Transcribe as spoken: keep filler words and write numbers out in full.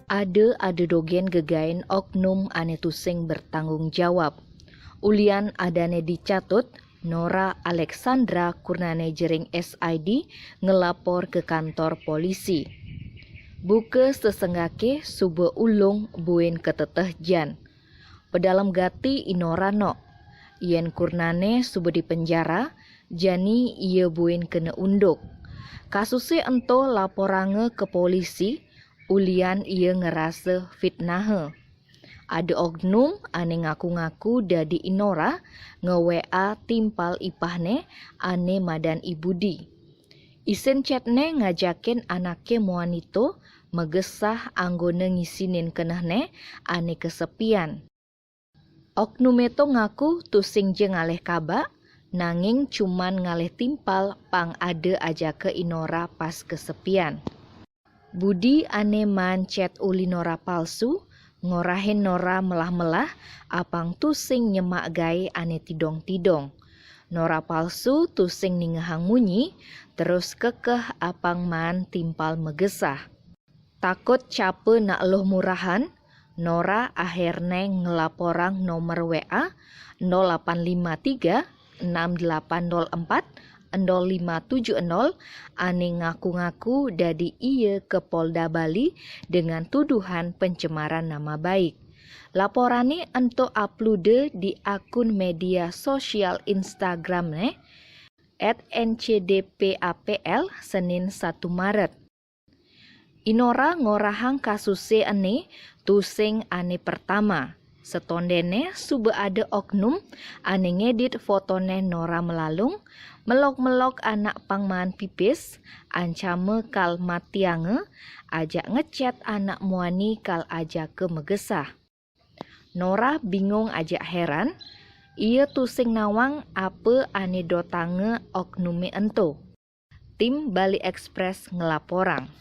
Ada-ada dogén gegaén oknum ané tusing bertanggung jawab. Ulian adané dicatut, Nora Alexandra kurnane jering S I D ngelapor ke kantor polisi. Buka sesenggake suba ulung buin keteteh jan. Pedalem gati i Nora nok. Yen kurnane suba di penjara, jani ia buin kena unduk. Kasuse ento laporanga ke polisi, ulian ia ngerasa fitnaha. Ada oknum ane ngaku-ngaku dadi i Nora nge-W A timpal ipahne ane madan i Budi. Isin chatne ngajakin anake muanito magesah anggona ngisinin kenehne ane kesepian. Oknume to ngaku tusing ja ngalih kaba, nanging cuman ngalih timpal pang ada ajaka i Nora pas kesepian. Budi ane maan chat uli Nora palsu, ngorahin Nora melah-melah apang tusing nyemak gae ane tidong-tidong. Nora palsu tusing ningehang munyi, terus kekeh apang maan timpal magesah. Takut capa nak eluh murahan, Nora akhirne ngelaporang nomor W A nol lapan lima tiga enam delapan nol empat nol lima tujuh nol ane ngaku-ngaku dadi ia ke Polda Bali dengan tuduhan pencemaran nama baik. Laporane ento uploade di akun media sosial Instagramne at N C D P A P L Senin satu Maret. I Nora ngorahang kasuse ene tusing ane pertama. Setondene suba ada oknum ane ngedit fotone Nora melalung, melok-melok anak pang maan pipis, ancama kal matianga, ajak ngechat anak muani kal ajaka magesah. Nora bingung ajak heran, ia tusing nawang apa ane dotanga oknume ento. Tim Bali Express ngelaporang.